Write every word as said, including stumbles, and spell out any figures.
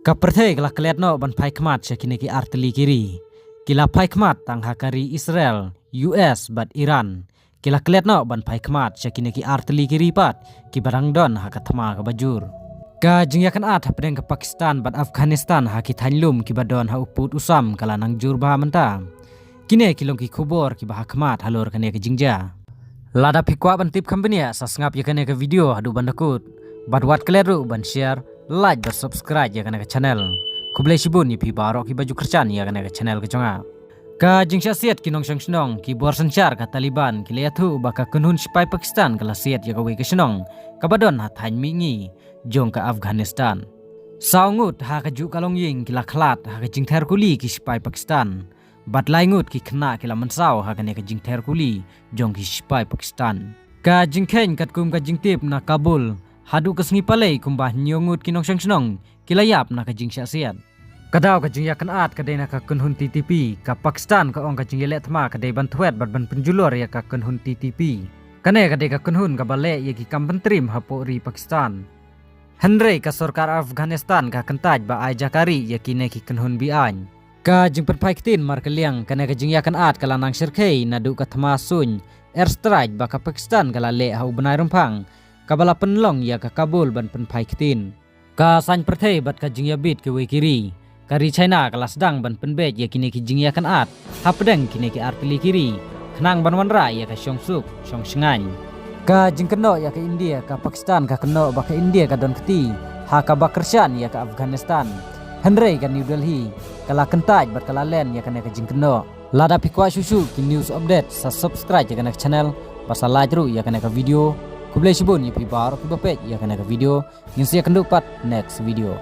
Ka pyrthei ka la klet noh ban phai khmat sha kine ki artylli ki ri. Ki la phai khmat tang ha ka ri Israel, U S bad Iran. Ki la klet noh ban phai khmat sha kine ki artylli ki ri pat, ki ba dang don ha ka thma ka ba jur. Ka jingïakynad hapdeng ka Pakistan bad Afghanistan ha ki thaiñ lum ki ba don ha u pud u sam ka la nang jur bha mynta. Kine ki long ki khubor ki ba ha khmat halor kane ka jingjia. Lada phi kwah ban tip kham bniah, sa sngap ïa kane ka video haduh ban da kut. Bad wat klet ruh ban share, like bad subscribe ïa kane ka channel. Khublei shibun ïa phi baroh ki ba ju kyrchan ïa kane ka channel ka jong nga. Ka jingshah siat ki nongshong shnong, ki bor synshar ka Taliban ki la ïathuh ba ka kynhun shipai Pakistan ka la siat ïa kawei ka shnong ka ba don ha thaiñ mihngi jong ka Afghanistan. Saw ngut ha ka juh ka longïing ki la khlad ha ka jingther kuli ki shipai Pakistan. Bad lai ngut ki khynnah ki la mynsaw ha kane ka jingther kuli jong ki shipai Pakistan. Ka jingkheiñ katkum ka jingtip na Kabul, haduh ka sngi Palei kumba hynñiew ngut ki nongshong shnong ki la ïap na ka jingshah siat. Ka daw ka jingïakynad ka dei na ka kynhun T T P, ka Pakistan ka ong ka jingïaleh thma ka dei ban thwet bad ban pynjulor ïa ka kynhun T T P. Kane ka dei ka kynhun ka ba leh ïa ki kam pyntrim hapoh ri Pakistan. Hynrei ka sorkar Afghanistan ka kyntait ba ai jaka rieh ïa kine ki kynhun be-aiñ. Ka jingpynphai ktien markylliang, kane ka jingïakynad ka la nang shyrkhei naduh ka thma suiñ airstrike ba ka Pakistan ka la leh ha u bnai Rymphang, ka ba la pynlong ïa ka Kabul ban pynphai ktien. Ka saiñ pyrthei bad ka jingïabit kiwei ki ri, ka ri China ka la sdang ban pynbeit ïa kine ki jingïakynad hapdeng kine ki artylli ki ri, khnang ban wanrah ïa ka shongsuk shongshngaiñ. Ka jingkynnoh ïa ka India, ka Pakistan ka kynnoh ba ka India ka don kti ha ka ba kyrshan ïa ka Afghanistan. Hynrei ka New Delhi ka la kyntait bad ka la len ïa kane ka jingkynnoh. Lada phi kwah shuh shuh ki news update, sa subscribe ïa kane ka channel bad sa like ruh ïa kane ka video. Khublei shibun ïa phi baroh ki ba peit ïa kane ka video. Ngin sa ïakynduh pat next video.